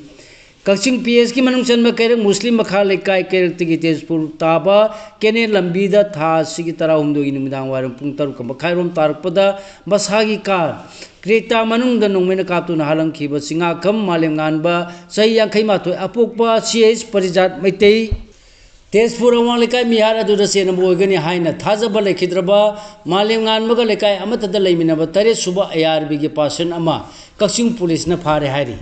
ꯀꯛꯆꯤꯡ ꯄꯤ ꯑꯦꯁꯀꯤ ꯃꯅꯨꯡ ꯆꯟꯕ ꯀꯩꯔꯛ ꯃꯨꯁꯂꯤꯝ ꯃꯈꯥ ꯂꯩꯀꯥꯏ ꯀꯩꯔꯛꯇꯒꯤ ꯇꯦꯖꯄꯨꯔ ꯇꯥꯕ ꯀꯦꯅꯦꯜ ꯂꯝꯕꯤꯗ ꯊꯥ ꯑꯁꯤꯒꯤ ꯇꯔꯥꯍꯨꯝꯗꯣꯏꯒꯤ ꯅꯨꯃꯤꯗꯥꯡ ꯋꯥꯏꯔꯝ ꯄꯨꯡ ꯇꯔꯨꯛ ꯃꯈꯥꯏꯔꯣꯝ ꯇꯥꯔꯛꯄꯗ ꯃꯁꯥꯒꯤ ꯀꯥꯔ ꯀ꯭ꯔꯦꯇꯥ ꯃꯅꯨꯡꯗ ꯅꯣꯡꯃꯩꯅ ꯀꯥꯞꯇꯨꯅ ꯍꯥꯠꯂꯝꯈꯤꯕ ꯆꯤꯡꯉꯥꯈꯝ ꯃꯥꯂꯦꯝꯉꯥꯟꯕ, ꯆꯍꯤ ꯌꯥꯡꯈꯩ ꯃꯥꯊꯣꯏ, ꯑꯄꯣꯛꯄ ꯁꯤ ꯑꯩꯆ ꯄꯔꯤꯖꯥꯠ ꯃꯩꯇꯩ, ꯇꯦꯖꯄꯨꯔ ꯑꯋꯥꯡ ꯂꯩꯀꯥꯏ ꯃꯤꯍꯥꯠ ꯑꯗꯨꯗ ꯆꯦꯟꯅꯕ ꯑꯣꯏꯒꯅꯤ ꯍꯥꯏꯅ ꯊꯥꯖꯕ ꯂꯩꯈꯤꯗ꯭ꯔꯕ ꯃꯥꯂꯦꯝꯉꯥꯟꯕꯒ ꯂꯩꯀꯥꯏ ꯑꯃꯠꯇꯗ ꯂꯩꯃꯤꯟꯅꯕ ꯇꯔꯦꯠ ꯁꯨꯕ ꯑꯥꯏ ꯑꯥꯔ ꯕꯤꯒꯤ ꯄꯥꯔꯁꯟ ꯑꯃ ꯀꯛꯆꯤꯡ ꯄꯨꯂꯤꯁꯅ ꯐꯥꯔꯦ ꯍꯥꯏꯔꯤ꯫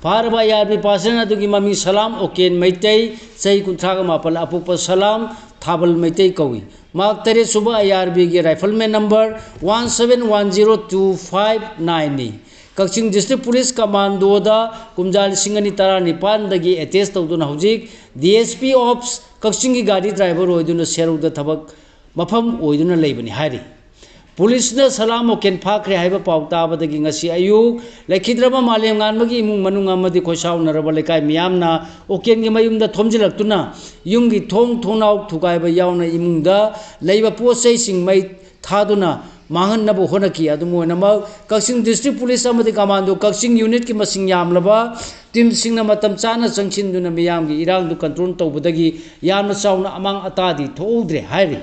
ꯐꯥꯔꯕ ꯑꯥꯏ ꯑꯥꯔ ꯕꯤ ꯄꯥꯔꯁꯟ ꯑꯗꯨꯒꯤ ꯃꯃꯤꯡ ꯁꯂꯥꯝ ꯑꯣꯀꯦꯟ ꯃꯩꯇꯩ, ꯆꯍꯤ ꯀꯨꯟꯊ꯭ꯔꯥꯒ ꯃꯥꯄꯜ, ꯑꯄꯣꯛꯄ ꯁꯂꯥꯝ ꯊꯥꯕꯜ ꯃꯩꯇꯩ ꯀꯧꯏ꯫ ꯃꯍꯥꯛ ꯇꯔꯦꯠ ꯁꯨꯕ ꯑꯥꯏ R ꯕꯤꯒꯤ rifleman number one seven one zero two five nine ꯅꯤ꯫ ꯀꯛꯆꯤꯡ ꯗꯤꯁꯇ꯭ꯔꯤꯛ ꯄꯨꯂꯤꯁ ꯀꯃꯥꯟꯗꯣꯗ ꯀꯨꯝꯖꯥ ꯂꯤꯁꯤꯡ ꯑꯅꯤ ꯇꯔꯥꯅꯤꯄꯥꯟꯗꯒꯤ ꯑꯦꯇꯦꯁ ꯇꯧꯗꯨꯅ ꯍꯧꯖꯤꯛ ꯗꯤ ꯑꯦꯁ ꯄꯤ ꯑꯣꯐ ꯀꯛꯆꯤꯡꯒꯤ ꯒꯥꯔꯤ ꯗ꯭ꯔꯥꯏꯚꯔ ꯑꯣꯏꯗꯨꯅ ꯁꯦꯔꯧꯗ ꯊꯕꯛ ꯃꯐꯝ ꯑꯣꯏꯗꯨꯅ ꯂꯩꯕꯅꯤ ꯍꯥꯏꯔꯤ꯫ ꯄꯨꯂꯤꯁꯅ ꯁꯂꯥꯝ ꯑꯣꯀꯦꯟ ꯐꯥꯈ꯭ꯔꯦ ꯍꯥꯏꯕ ꯄꯥꯎ ꯇꯥꯕꯗꯒꯤ ꯉꯁꯤ ꯑꯌꯨꯛ ꯂꯩꯈꯤꯗ꯭ꯔꯕ ꯃꯥꯂꯦꯝꯉꯥꯟꯕꯒꯤ ꯏꯃꯨꯡ ꯃꯅꯨꯡ ꯑꯃꯗꯤ ꯈꯣꯏꯁꯥꯎꯅꯔꯕ ꯂꯩꯀꯥꯏ ꯃꯤꯌꯥꯝꯅ ꯑꯣꯀꯦꯟꯒꯤ ꯃꯌꯨꯝꯗ ꯊꯣꯝꯖꯤꯜꯂꯛꯇꯨꯅ ꯌꯨꯝꯒꯤ ꯊꯣꯡ ꯊꯣꯡꯅꯥꯎ ꯊꯨꯒꯥꯏꯕ ꯌꯥꯎꯅ ꯏꯃꯨꯡꯗ ꯂꯩꯕ ꯄꯣꯠ ꯆꯩꯁꯤꯡ ꯃꯩ ꯊꯥꯗꯨꯅ ꯃꯥꯡꯍꯟꯅꯕ ꯍꯣꯠꯅꯈꯤ꯫ ꯑꯗꯨꯝ ꯑꯣꯏꯅꯃꯛ, ꯀꯛꯆꯤꯡ ꯗꯤꯁꯇ꯭ꯔꯤꯛ ꯄꯨꯂꯤꯁ ꯑꯃꯗꯤ ꯀꯃꯥꯟꯗꯣ ꯀꯛꯆꯤꯡ ꯌꯨꯅꯤꯠꯀꯤ ꯃꯁꯤꯡ ꯌꯥꯝꯂꯕ ꯇꯤꯝꯁꯤꯡꯅ ꯃꯇꯝ ꯆꯥꯅ ꯆꯪꯁꯤꯟꯗꯨꯅ ꯃꯤꯌꯥꯝꯒꯤ ꯏꯔꯥꯡꯗꯨ ꯀꯟꯇ꯭ꯔꯣꯜ ꯇꯧꯕꯗꯒꯤ ꯌꯥꯝꯅ ꯆꯥꯎꯅ ꯑꯃꯥꯡ ꯑꯇꯥꯗꯤ ꯊꯣꯛꯍꯧꯗ꯭ꯔꯦ ꯍꯥꯏꯔꯤ꯫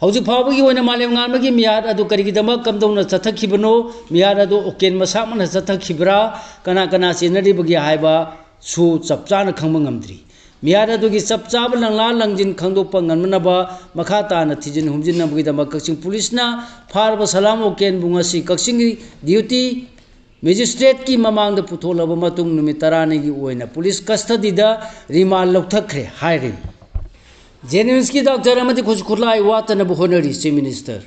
ꯍꯧꯖꯤꯛ ꯐꯥꯎꯕꯒꯤ ꯑꯣꯏꯅ ꯃꯥꯂꯦꯝꯉꯥꯟꯕꯒꯤ ꯃꯤꯍꯥꯠ ꯑꯗꯨ ꯀꯔꯤꯒꯤꯗꯃꯛ ꯀꯝꯗꯧꯅ ꯆꯠꯊꯈꯤꯕꯅꯣ, ꯃꯤꯍꯥꯠ ꯑꯗꯨ ꯑꯣꯀꯦꯟ ꯃꯁꯥꯃꯛꯅ ꯆꯠꯊꯈꯤꯕ꯭ꯔꯥ, ꯀꯅꯥ ꯀꯅꯥ ꯆꯦꯟꯅꯔꯤꯕꯒꯦ ꯍꯥꯏꯕꯁꯨ ꯆꯞ ꯆꯥꯅ ꯈꯪꯕ ꯉꯝꯗ꯭ꯔꯤ꯫ ꯃꯤꯍꯥꯠ ꯑꯗꯨꯒꯤ ꯆꯞ ꯆꯥꯕ ꯂꯪꯂꯥ ꯂꯪꯖꯤꯟ ꯈꯪꯗꯣꯛꯄ ꯉꯝꯅꯅꯕ ꯃꯈꯥ ꯇꯥꯅ ꯊꯤꯖꯤꯟ ꯍꯨꯝꯖꯤꯟꯅꯕꯒꯤꯗꯃꯛ ꯀꯛꯆꯤꯡ ꯄꯨꯂꯤꯁꯅ ꯐꯥꯔꯕ ꯁꯂꯥꯝ ꯑꯣꯀꯦꯟꯕꯨ ꯉꯁꯤ ꯀꯛꯆꯤꯡꯒꯤ ꯗ꯭ꯌꯨꯇꯤ ꯃꯦꯖꯤꯁꯇ꯭ꯔꯦꯠꯀꯤ ꯃꯃꯥꯡꯗ ꯄꯨꯊꯣꯛꯂꯕ ꯃꯇꯨꯡ ꯅꯨꯃꯤꯠ ꯇꯔꯥꯅꯤꯒꯤ ꯑꯣꯏꯅ ꯄꯨꯂꯤꯁ ꯀꯁꯇꯗꯤꯗ ꯔꯤꯃꯥꯟ ꯂꯧꯊꯈ꯭ꯔꯦ ꯍꯥꯏꯔꯤ꯫ ꯖꯦꯅꯤꯝꯁꯀꯤ ꯗꯥꯛꯇꯔ ꯑꯃꯗꯤ ꯈꯨꯠꯁꯨ ꯈꯨꯠꯂꯥꯏ ꯋꯥꯠꯇꯅꯕ ꯍꯣꯠꯅꯔꯤ, ꯆꯤꯐ ꯃꯤꯅꯤꯁꯇꯔ꯫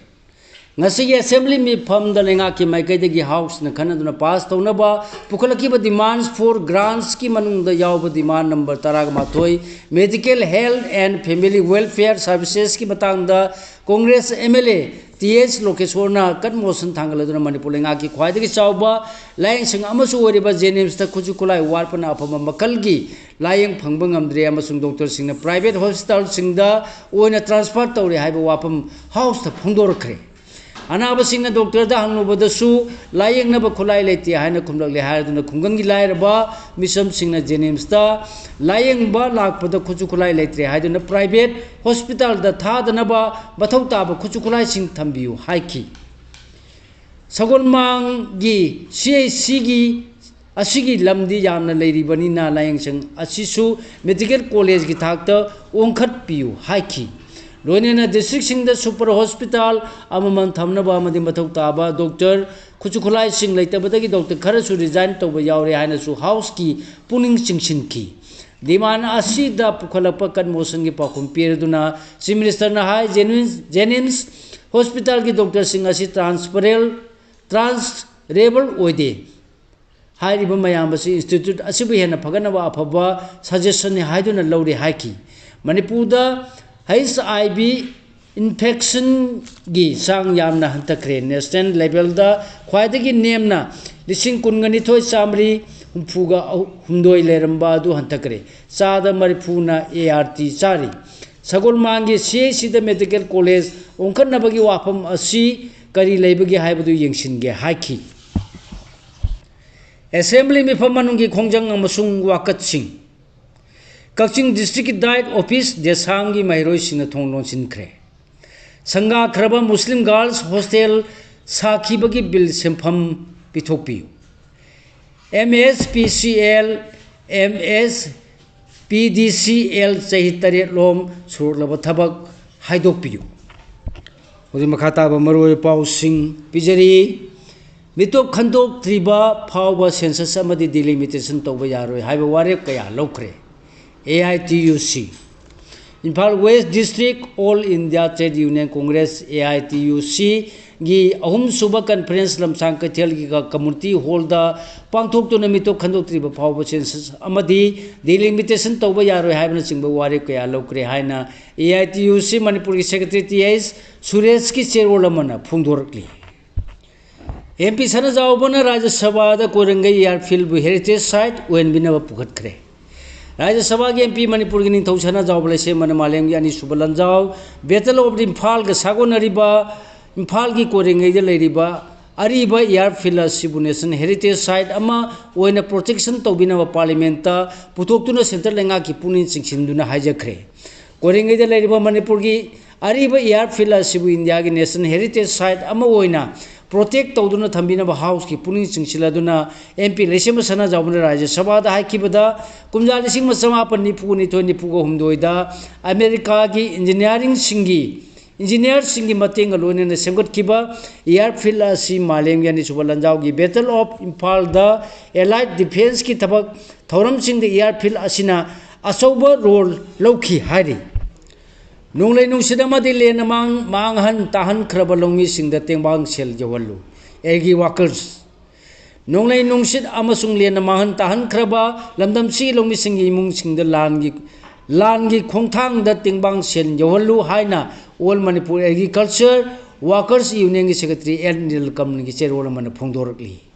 ꯉꯁꯤꯒꯤ ꯑꯦꯁꯦꯝꯕ꯭ꯂꯤ ꯃꯤꯐꯝꯗ ꯂꯩꯉꯥꯛꯀꯤ ꯃꯥꯏꯀꯩꯗꯒꯤ ꯍꯥꯎꯁꯅ ꯈꯟꯅꯗꯨꯅ ꯄꯥꯁ ꯇꯧꯅꯕ ꯄꯨꯈꯠꯂꯛꯈꯤꯕ ꯗꯤꯃꯥꯟꯁ ꯐꯣꯔ ꯒ꯭ꯔꯥꯟꯁꯀꯤ ꯃꯅꯨꯡꯗ ꯌꯥꯎꯕ ꯗꯤꯃꯥꯟ ꯅꯝꯕꯔ ꯇꯔꯥꯃꯥꯊꯣꯏ, Medical Health and Family Welfare Servicesꯀꯤ ꯃꯇꯥꯡꯗ congress M L A T S ꯂꯣꯀꯦꯁꯣꯔꯅ ꯀꯠ ꯃꯣꯁꯟ ꯊꯥꯡꯒꯠꯂꯗꯨꯅ ꯃꯅꯤꯄꯨꯔ ꯂꯩꯉꯥꯛꯀꯤ ꯈ꯭ꯋꯥꯏꯗꯒꯤ ꯆꯥꯎꯕ ꯂꯥꯌꯦꯡꯁꯪ ꯑꯃꯁꯨ ꯑꯣꯏꯔꯤꯕ ꯖꯦꯅꯤꯝꯁꯇ ꯈꯨꯠꯁꯨ ꯈꯨꯠꯂꯥꯏ ꯋꯥꯠꯄꯅ ꯑꯐꯕ ꯃꯈꯜꯒꯤ ꯂꯥꯌꯦꯡ ꯐꯪꯕ ꯉꯝꯗ꯭ꯔꯦ ꯑꯃꯁꯨꯡ ꯗꯣꯛꯇꯔꯁꯤꯡꯅ ꯄ꯭ꯔꯥꯏꯚꯦꯠ ꯍꯣꯁꯄꯤꯇꯥꯜꯁꯤꯡꯗ ꯑꯣꯏꯅ ꯇ꯭ꯔꯥꯟꯁꯐꯔ ꯇꯧꯔꯦ ꯍꯥꯏꯕ ꯋꯥꯐꯝ ꯍꯥꯎꯁꯇ ꯐꯣꯡꯗꯣꯔꯛꯈ꯭ꯔꯦ꯫ ꯑꯅꯥꯕꯁꯤꯡꯅ ꯗꯣꯛꯇꯔꯗ ꯍꯪꯂꯨꯕꯗꯁꯨ ꯂꯥꯌꯦꯡꯅꯕ ꯈꯨꯠꯂꯥꯏ ꯂꯩꯇꯦ ꯍꯥꯏꯅ ꯈꯨꯝꯂꯛꯂꯦ ꯍꯥꯏꯗꯨꯅ ꯈꯨꯡꯒꯪꯒꯤ ꯂꯥꯏꯔꯕ ꯃꯤꯆꯝꯁꯤꯡꯅ ꯖꯦꯅꯤꯝꯁꯇ ꯂꯥꯌꯦꯡꯕ ꯂꯥꯛꯄꯗ ꯈꯨꯠꯁꯨ ꯈꯨꯠꯂꯥꯏ ꯂꯩꯇ꯭ꯔꯦ ꯍꯥꯏꯗꯨꯅ ꯄ꯭ꯔꯥꯏꯚꯦꯠ ꯍꯣꯁꯄꯤꯇꯥꯜꯗ ꯊꯥꯗꯅꯕ ꯃꯊꯧ ꯇꯥꯕ ꯈꯨꯠꯁꯨ ꯈꯨꯠꯂꯥꯏꯁꯤꯡ ꯊꯝꯕꯤꯌꯨ ꯍꯥꯏꯈꯤ꯫ ꯁꯒꯣꯜꯃꯥꯡꯒꯤ ꯁꯤ ꯑꯩꯆ ꯁꯤꯒꯤ ꯑꯁꯤꯒꯤ ꯂꯝꯗꯤ ꯌꯥꯝꯅ ꯂꯩꯔꯤꯕꯅꯤꯅ ꯂꯥꯌꯦꯡꯁꯪ ꯑꯁꯤꯁꯨ ꯃꯦꯗꯤꯀꯦꯜ ꯀꯣꯂꯦꯖꯀꯤ ꯊꯥꯛꯇ ꯑꯣꯟꯈꯠꯄꯤꯌꯨ ꯍꯥꯏꯈꯤ꯫ ꯂꯣꯏꯅꯅ ꯗꯤꯁꯇ꯭ꯔꯤꯛꯁꯤꯡꯗ ꯁꯨꯄꯔ ꯍꯣꯁꯄꯤꯇꯥꯜ ꯑꯃꯃꯝ ꯊꯝꯅꯕ ꯑꯃꯗꯤ ꯃꯊꯧ ꯇꯥꯕ ꯗꯣꯛꯇꯔ ꯈꯨꯠꯁꯨ ꯈꯨꯠꯂꯥꯏꯁꯤꯡ ꯂꯩꯇꯕꯗꯒꯤ ꯗꯣꯛꯇꯔ ꯈꯔꯁꯨ ꯔꯤꯖꯥꯏꯟ ꯇꯧꯕ ꯌꯥꯎꯔꯦ ꯍꯥꯏꯅꯁꯨ ꯍꯥꯎꯁꯀꯤ ꯄꯨꯛꯅꯤꯡ ꯆꯤꯡꯁꯤꯟꯈꯤ꯫ ꯗꯤꯃꯥꯟ ꯑꯁꯤꯗ ꯄꯨꯈꯠꯂꯛꯄ ꯀꯟꯃꯣꯁꯟꯒꯤ ꯄꯥꯎꯈꯨꯝ ꯄꯤꯔꯗꯨꯅ ꯆꯤꯐ ꯃꯤꯅꯤꯁꯇꯔꯅ ꯍꯥꯏ, ꯖꯦꯅꯤꯝꯁ, ꯖꯦꯅꯤꯝꯁ ꯍꯣꯁꯄꯤꯇꯥꯜꯒꯤ ꯗꯣꯛꯇꯔꯁꯤꯡ ꯑꯁꯤ ꯇ꯭ꯔꯥꯟꯁꯐꯔꯦꯜ, ꯇ꯭ꯔꯥꯟꯁꯐꯔꯦꯕꯜ ꯑꯣꯏꯗꯦ꯫ ꯍꯥꯏꯔꯤꯕ ꯃꯌꯥꯝ ꯑꯁꯤ ꯏꯟꯁꯇꯤꯇ꯭ꯌꯨꯠ ꯑꯁꯤꯕꯨ ꯍꯦꯟꯅ ꯐꯒꯠꯅꯕ ꯑꯐꯕ ꯁꯖꯦꯁꯟꯅꯤ ꯍꯥꯏꯗꯨꯅ ꯂꯧꯔꯤ ꯍꯥꯏꯈꯤ꯫ ꯃꯅꯤꯄꯨꯔꯗ ꯍꯩꯆ ꯑꯥꯏ ꯚꯤ ꯏꯟꯐꯦꯛꯁꯟꯒꯤ ꯆꯥꯡ ꯌꯥꯝꯅ ꯍꯟꯊꯈ꯭ꯔꯦ꯫ ꯅꯦꯁꯅꯦꯜ ꯂꯦꯚꯦꯜꯗ ꯈ꯭ꯋꯥꯏꯗꯒꯤ ꯅꯦꯝꯅ ꯂꯤꯁꯤꯡ ꯀꯨꯟꯒ ꯅꯤꯊꯣꯏ ꯆꯥꯃꯔꯤ ꯍꯨꯝꯐꯨꯒ ꯍꯨꯝꯗꯣꯏ ꯂꯩꯔꯝꯕ ꯑꯗꯨ ꯍꯟꯊꯈ꯭ꯔꯦ꯫ ꯆꯥꯗ ꯃꯔꯤꯐꯨꯅ ꯑꯦ ꯑꯥꯔ ꯇꯤ ꯆꯥꯔꯤ꯫ ꯁꯒꯣꯜꯃꯥꯡꯒꯤ ꯁꯤ ꯑꯩꯆ ꯁꯤꯗ ꯃꯦꯗꯤꯀꯦꯜ ꯀꯣꯂꯦꯖ ꯑꯣꯟꯈꯠꯅꯕꯒꯤ ꯋꯥꯐꯝ ꯑꯁꯤ ꯀꯔꯤ ꯂꯩꯕꯒꯦ ꯍꯥꯏꯕꯗꯨ ꯌꯦꯡꯁꯤꯟꯒꯦ ꯍꯥꯏꯈꯤ꯫ ꯑꯦꯁꯦꯝꯕ꯭ꯂꯤ ꯃꯤꯐꯝ ꯃꯅꯨꯡꯒꯤ ꯈꯣꯡꯖꯪ ꯑꯃꯁꯨꯡ ꯋꯥꯀꯠꯁꯤꯡ꯫ ꯀꯛꯆꯤꯡ ꯗꯤꯁꯇ꯭ꯔꯤꯛꯀꯤ ꯗꯥꯏꯠ ꯑꯣꯐꯤꯁ ꯗꯦꯁꯥꯝꯒꯤ ꯃꯍꯩꯔꯣꯏꯁꯤꯡꯅ ꯊꯣꯡ ꯂꯣꯟꯁꯤꯟꯈ꯭ꯔꯦ꯫ ꯁꯪꯒꯥꯈ꯭ꯔꯕ ꯃꯨꯁꯂꯤꯝ ꯒꯥꯔꯜꯁ ꯍꯣꯁꯇꯦꯜ ꯁꯥꯈꯤꯕꯒꯤ ꯕꯤꯜ ꯁꯦꯟꯐꯝ ꯄꯤꯊꯣꯛꯄꯤꯌꯨ꯫ M S P C L, M S P ꯗꯤ ꯁꯤ ꯑꯦꯜ ꯆꯍꯤ ꯇꯔꯦꯠ ꯂꯣꯝ ꯁꯨꯔꯛꯂꯕ ꯊꯕꯛ ꯍꯥꯏꯗꯣꯛꯄꯤꯌꯨ꯫ ꯍꯧꯖꯤꯛ ꯃꯈꯥ ꯇꯥꯕ ꯃꯔꯨꯑꯣꯏꯕ ꯄꯥꯎꯁꯤꯡ ꯄꯤꯖꯔꯤ꯫ ꯃꯤꯇꯣꯞ ꯈꯟꯗꯣꯛꯇ꯭ꯔꯤꯕ ꯐꯥꯎꯕ ꯁꯦꯟꯁꯁ ꯑꯃꯗꯤ ꯗꯤꯂꯤꯃꯤꯇꯦꯁꯟ ꯇꯧꯕ ꯌꯥꯔꯣꯏ ꯍꯥꯏꯕ ꯋꯥꯔꯦꯞ ꯀꯌꯥ ꯂꯧꯈ꯭ꯔꯦ꯫ ꯑꯦ ꯑꯥꯏ ꯇꯤ ꯌꯨ ꯁꯤ꯫ Imphal West District All India Trade Union Congress, A I T U C, ꯒꯤ ꯑꯍꯨꯝꯁꯨꯕ conference ꯂꯝꯁꯥꯡ ꯀꯩꯊꯦꯜꯒꯤ community hall ꯗ ꯄꯥꯡꯊꯣꯛꯇꯨꯅ ꯃꯤꯇꯣꯞ ꯈꯟꯗꯣꯛꯇ꯭ꯔꯤꯕ ꯐꯥꯎꯕ census ꯑꯃꯗꯤ delimitation ꯇꯧꯕ ꯌꯥꯔꯣꯏ ꯍꯥꯏꯕꯅꯆꯤꯡꯕ ꯋꯥꯔꯦꯞ ꯀꯌꯥ ꯂꯧꯈ꯭ꯔꯦ ꯍꯥꯏꯅ A I T U C ꯃꯅꯤꯄꯨꯔꯒꯤ secretary T H ꯁꯨꯔꯦꯁꯀꯤ ꯆꯦꯔꯣꯜ ꯑꯃꯅ ꯐꯣꯡꯗꯣꯔꯛꯂꯤ꯫ M P ꯁꯅꯥꯖꯥꯎꯕꯅ ꯔꯥꯖ꯭ꯌ ꯁꯚꯥꯗ ꯀꯣꯏꯔꯦꯡꯒꯩ airfield ꯕꯨ heritage site ꯑꯣꯏꯍꯟꯕꯤꯅꯕ ꯄꯨꯈꯠꯈ꯭ꯔꯦ꯫ ꯔꯥꯖ꯭ꯌ ꯁꯚꯥꯒꯤ M P ꯃꯅꯤꯄꯨꯔꯒꯤ ꯅꯤꯡꯊꯧ ꯁꯅꯥꯖꯥꯎꯕ ꯂꯩꯁꯦꯝꯕꯅ ꯃꯥꯂꯦꯝꯒꯤ ꯑꯅꯤꯁꯨꯕ ꯂꯥꯟꯖꯥꯎ Battle of Imphal ꯒ ꯁꯥꯒꯣꯟꯅꯔꯤꯕ ꯏꯝꯐꯥꯜꯒꯤ ꯀꯣꯏꯔꯦꯡꯒꯩꯗ ꯂꯩꯔꯤꯕ ꯑꯔꯤꯕ airfield ꯑꯁꯤꯕꯨ national heritage site ꯑꯃ ꯑꯣꯏꯅ protection ꯇꯧꯕꯤꯅꯕ parliament ꯇ ꯄꯨꯊꯣꯛꯇꯨꯅ central ꯂꯩꯉꯥꯛꯀꯤ ꯄꯨꯛꯅꯤꯡ ꯆꯤꯡꯁꯤꯟꯗꯨꯅ ꯍꯥꯏꯖꯈ꯭ꯔꯦ꯫ ꯀꯣꯏꯔꯦꯡꯒꯩꯗ ꯂꯩꯔꯤꯕ ꯃꯅꯤꯄꯨꯔꯒꯤ ꯑꯔꯤꯕ airfield ꯑꯁꯤꯕꯨ ꯏꯟꯗꯤꯌꯥꯒꯤ national heritage site ꯑꯃ ꯑꯣꯏꯅ protect ꯇꯧꯗꯨꯅ ꯊꯝꯕꯤꯅꯕ House ꯀꯤ ꯄꯨꯛꯅꯤꯡ ꯆꯤꯡꯁꯤꯜꯂꯗꯨꯅ M P ꯂꯩꯁꯦꯝꯕ ꯁꯅꯥꯖꯥꯎꯕꯅ ꯔꯥꯖ꯭ꯌ ꯁꯚꯥꯗ ꯍꯥꯏꯈꯤꯕꯗ, ꯀꯨꯝꯖꯥ ꯂꯤꯁꯤꯡ ꯑꯃ ꯆꯃꯥꯄꯟ ꯅꯤꯐꯨ ꯅꯤꯊꯣꯏ ꯅꯤꯐꯨ ꯍꯨꯝꯗꯣꯏꯗ ꯑꯃꯦꯔꯤꯀꯥꯒꯤ engineering ꯁꯤꯡꯒꯤ engineer ꯁꯤꯡꯒꯤ ꯃꯇꯦꯡꯒ ꯂꯣꯏꯅꯅ ꯁꯦꯝꯒꯠꯈꯤꯕ airfield ꯑꯁꯤ ꯃꯥꯂꯦꯝꯒꯤ ꯑꯅꯤꯁꯨꯕ ꯂꯥꯟꯖꯥꯎꯒꯤ Battle of Imphal the allied defence ꯀꯤ ꯊꯕꯛ ꯊꯧꯔꯝꯁꯤꯡꯗ airfield ꯑꯁꯤꯅ ꯑꯆꯧꯕ role ꯂꯧꯈꯤ ꯍꯥꯏꯔꯤ꯫ ꯅꯣꯡꯂꯩ ꯅꯨꯡꯁꯤꯠ ꯑꯃꯗꯤ ꯂꯦꯟꯅ ꯃꯥꯡ-, ꯃꯥꯡꯍꯟ ꯇꯥꯍꯟꯈ꯭ꯔꯕ ꯂꯧꯃꯤꯁꯤꯡꯗ ꯇꯦꯡꯕꯥꯡ ꯁꯦꯜ ꯌꯧꯍꯜꯂꯨ꯫ Agri workers꯫ ꯅꯣꯡꯂꯩ ꯅꯨꯡꯁꯤꯠ ꯑꯃꯁꯨꯡ ꯂꯦꯟꯅ ꯃꯥꯡꯍꯟ ꯇꯥꯍꯟꯈ꯭ꯔꯕ ꯂꯝꯗꯝꯁꯤꯒꯤ ꯂꯧꯃꯤꯁꯤꯡꯒꯤ ꯏꯃꯨꯡꯁꯤꯡꯗ ꯂꯥꯟꯒꯤ, ꯂꯥꯟꯒꯤ ꯈꯣꯡꯊꯥꯡꯗ ꯇꯦꯡꯕꯥꯡ ꯁꯦꯜ ꯌꯧꯍꯜꯂꯨ ꯍꯥꯏꯅ All Manipur Agriculture Workers Union ꯒꯤ secretary L ꯅꯤꯂꯀꯃꯜꯒꯤ ꯆꯦꯔꯣꯜ ꯑꯃꯅ ꯐꯣꯡꯗꯣꯔꯛꯂꯤ꯫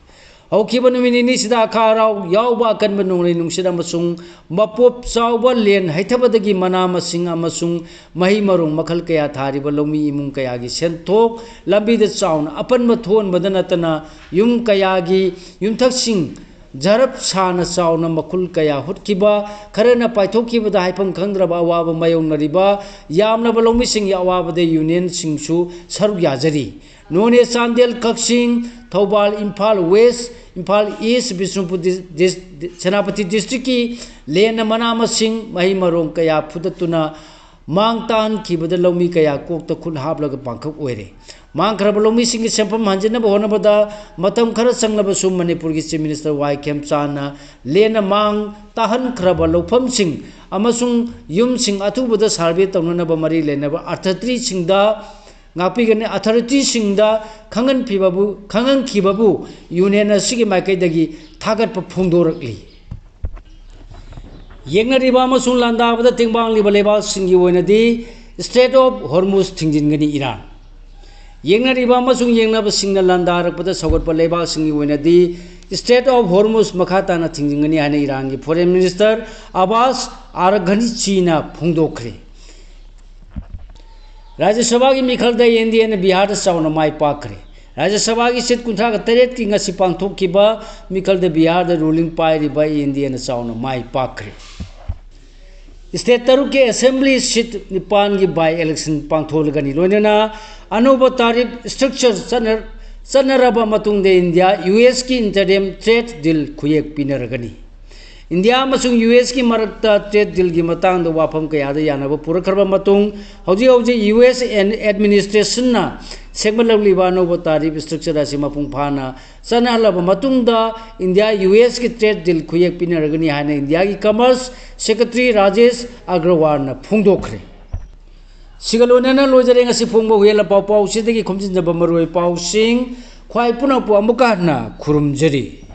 ꯍꯧꯈꯤꯕ ꯅꯨꯃꯤꯠ ꯅꯤꯅꯤꯁꯤꯗ ꯑꯈꯥ ꯑꯔꯥꯎ ꯌꯥꯎꯕ ꯑꯀꯟꯕ ꯅꯣꯡꯂꯩ ꯅꯨꯡꯁꯤꯠ ꯑꯃꯁꯨꯡ ꯃꯄꯣꯞ ꯆꯥꯎꯕ ꯂꯦꯟ ꯍꯩꯊꯕꯗꯒꯤ ꯃꯅꯥ ꯃꯁꯤꯡ ꯑꯃꯁꯨꯡ ꯃꯍꯩ ꯃꯔꯣꯡ ꯃꯈꯜ ꯀꯌꯥ ꯊꯥꯔꯤꯕ ꯂꯧꯃꯤ ꯏꯃꯨꯡ ꯀꯌꯥꯒꯤ ꯁꯦꯟꯊꯣꯛ ꯂꯝꯕꯤꯗ ꯆꯥꯎꯅ ꯑꯄꯟꯕ ꯊꯣꯛꯍꯟꯕꯗ ꯅꯠꯇꯅ ꯌꯨꯝ ꯀꯌꯥꯒꯤ ꯌꯨꯝꯊꯛꯁꯤꯡ ꯖꯔꯞ ꯁꯥꯅ ꯆꯥꯎꯅ ꯃꯈꯨꯜ ꯀꯌꯥ ꯍꯨꯠꯈꯤꯕ, ꯈꯔꯅ ꯄꯥꯏꯊꯣꯛꯈꯤꯕꯗ ꯍꯥꯏꯐꯝ ꯈꯪꯗ꯭ꯔꯕ ꯑꯋꯥꯕ ꯃꯥꯌꯣꯛꯅꯔꯤꯕ ꯌꯥꯝꯂꯕ ꯂꯧꯃꯤꯁꯤꯡꯒꯤ ꯑꯋꯥꯕꯗ ꯌꯨꯅꯤꯌꯟꯁꯤꯡꯁꯨ ꯁꯔꯨꯛ ꯌꯥꯖꯔꯤ꯫ ꯅꯣꯅꯦ, ꯆꯥꯟꯗꯦꯜ, ꯀꯛꯆꯤꯡ, ꯊꯧꯕꯥꯜ, ꯏꯝꯐꯥꯜ ꯋꯦꯁ, ꯏꯝꯐꯥꯜ ꯏꯁ, ꯕꯤꯁꯅꯨꯄꯨꯔ ꯗꯤꯁ-, ꯗꯤꯁ-, ꯁꯦꯅꯥꯄꯇꯤ ꯗꯤꯁꯇ꯭ꯔꯤꯛꯀꯤ ꯂꯦꯟꯅ ꯃꯅꯥ ꯃꯁꯤꯡ, ꯃꯍꯩ ꯃꯔꯣꯡ ꯀꯌꯥ ꯐꯨꯗꯠꯇꯨꯅ ꯃꯥꯡ ꯇꯥꯍꯟꯈꯤꯕꯗ ꯂꯧꯃꯤ ꯀꯌꯥ ꯀꯣꯛꯇ ꯈꯨꯠ ꯍꯥꯞꯂꯒ ꯄꯥꯡꯈꯛ ꯑꯣꯏꯔꯦ꯫ ꯃꯥꯡꯈ꯭ꯔꯕ ꯂꯧꯃꯤꯁꯤꯡꯒꯤ ꯁꯦꯟꯐꯝ ꯍꯟꯖꯤꯟꯅꯕ ꯍꯣꯠꯅꯕꯗ ꯃꯇꯝ ꯈꯔ ꯆꯪꯂꯕꯁꯨ ꯃꯅꯤꯄꯨꯔꯒꯤ Chief Minister ꯋꯥꯏ ꯈꯦꯝꯆꯥꯟꯅ ꯂꯦꯟꯅ ꯃꯥꯡ ꯇꯥꯍꯟꯈ꯭ꯔꯕ ꯂꯧꯐꯝꯁꯤꯡ ꯑꯃꯁꯨꯡ ꯌꯨꯝꯁꯤꯡ ꯑꯊꯨꯕꯗ survey ꯇꯧꯅꯅꯕ ꯃꯔꯤ ꯂꯩꯅꯕ authorityꯁꯤꯡꯗ ꯉꯥꯛꯄꯤꯒꯅꯤ꯫ Authorityꯁꯤꯡꯗ ꯈꯪꯍꯟꯈꯤꯕꯕꯨ, ꯈꯪꯍꯟꯈꯤꯕꯕꯨ union ꯑꯁꯤꯒꯤ ꯃꯥꯏꯀꯩꯗꯒꯤ ꯊꯥꯒꯠꯄ ꯐꯣꯡꯗꯣꯔꯛꯂꯤ꯫ ꯌꯦꯡꯅꯔꯤꯕ ꯑꯃꯁꯨꯡ ꯂꯥꯟꯗꯥꯕꯗ ꯇꯦꯡꯕꯥꯡꯂꯤꯕ ꯂꯩꯕꯥꯛꯁꯤꯡꯒꯤ ꯑꯣꯏꯅꯗꯤ Strait of Hormuz ꯊꯤꯡꯖꯤꯟꯒꯅꯤ ꯏꯔꯥꯟ꯫ ꯌꯦꯡꯅꯔꯤꯕ ꯑꯃꯁꯨꯡ ꯌꯦꯡꯅꯕꯁꯤꯡꯅ ꯂꯥꯟꯗꯥꯔꯛꯄꯗ ꯁꯧꯒꯠꯄ ꯂꯩꯕꯥꯛꯁꯤꯡꯒꯤ ꯑꯣꯏꯅꯗꯤ Strait of Hormuz ꯃꯈꯥ ꯇꯥꯅ ꯊꯤꯡꯖꯤꯟꯒꯅꯤ ꯍꯥꯏꯅ ꯏꯔꯥꯟꯒꯤ Foreign Minister ꯑꯕꯥꯁ ꯑꯥꯔꯘꯅꯤꯆꯤꯅ ꯐꯣꯡꯗꯣꯛꯈ꯭ꯔꯦ꯫ ꯔꯥꯖ꯭ꯌ ꯁꯚꯥꯒꯤ ꯃꯤꯈꯜꯗ NDAꯅ ꯕꯤꯍꯥꯔꯗ ꯆꯥꯎꯅ ꯃꯥꯏ ꯄꯥꯛꯈ꯭ꯔꯦ꯫ ꯔꯥꯖ꯭ꯌ ꯁꯚꯥꯒꯤ seat ꯀꯨꯟꯊ꯭ꯔꯥꯒ ꯇꯔꯦꯠꯀꯤ ꯉꯁꯤ ꯄꯥꯡꯊꯣꯛꯈꯤꯕ ꯃꯤꯈꯜꯗ ꯕꯤꯍꯥꯔꯗ ruling ꯄꯥꯏꯔꯤꯕ NDAꯅ ꯆꯥꯎꯅ ꯃꯥꯏ ꯄꯥꯛꯈ꯭ꯔꯦ꯫ State ꯇꯔꯨꯛꯀꯤ assembly seat ꯅꯤꯄꯥꯟꯒꯤ by election ꯄꯥꯡꯊꯣꯛꯂꯒꯅꯤ꯫ ꯂꯣꯏꯅꯅ ꯑꯅꯧꯕ tariff structure ꯆꯠꯅ-, ꯆꯠꯅꯔꯕ ꯃꯇꯨꯡꯗ ꯏꯟꯗꯤꯌꯥ USꯀꯤ interim trade deal ꯈꯨꯌꯦꯛ ꯄꯤꯅꯔꯒꯅꯤ꯫ ꯏꯟꯗꯤꯌꯥ ꯑꯃꯁꯨꯡ USꯀꯤ ꯃꯔꯛꯇ trade dealꯒꯤ ꯃꯇꯥꯡꯗ ꯋꯥꯐꯝ ꯀꯌꯥꯗ ꯌꯥꯅꯕ ꯄꯨꯔꯛꯈ꯭ꯔꯕ ꯃꯇꯨꯡ, ꯍꯧꯖꯤꯛ ꯍꯧꯖꯤꯛ US administrationꯅ ꯁꯦꯝꯒꯠꯂꯛꯂꯤꯕ ꯑꯅꯧꯕ tariff structure ꯑꯁꯤ ꯃꯄꯨꯡ ꯐꯥꯅ ꯆꯠꯅꯍꯜꯂꯕ ꯃꯇꯨꯡꯗ, ꯏꯟꯗꯤꯌꯥ USꯀꯤ trade deal ꯈꯨꯌꯦꯛ ꯄꯤꯅꯔꯒꯅꯤ ꯍꯥꯏꯅ ꯏꯟꯗꯤꯌꯥꯒꯤ Commerce Secretary ꯔꯥꯖꯦꯁ ꯑꯒ꯭ꯔꯋꯥꯜꯅ ꯐꯣꯡꯗꯣꯛꯈ꯭ꯔꯦ꯫ ꯁꯤꯒ ꯂꯣꯏꯅꯅ ꯂꯣꯏꯖꯔꯦ ꯉꯁꯤ ꯐꯣꯡꯕ ꯍꯨꯏꯌꯦꯟ ꯂꯄꯥꯎ ꯄꯥꯎꯁꯤꯗꯒꯤ ꯈꯣꯝꯖꯤꯟꯖꯕ ꯃꯔꯨꯑꯣꯏꯕ ꯄꯥꯎꯁꯤꯡ꯫ ꯈ꯭ꯋꯥꯏ ꯄꯨꯝꯅꯃꯛꯄꯨ ꯑꯃꯨꯛꯀ ꯍꯟꯅ ꯈꯨꯔꯨꯝꯖꯔꯤ꯫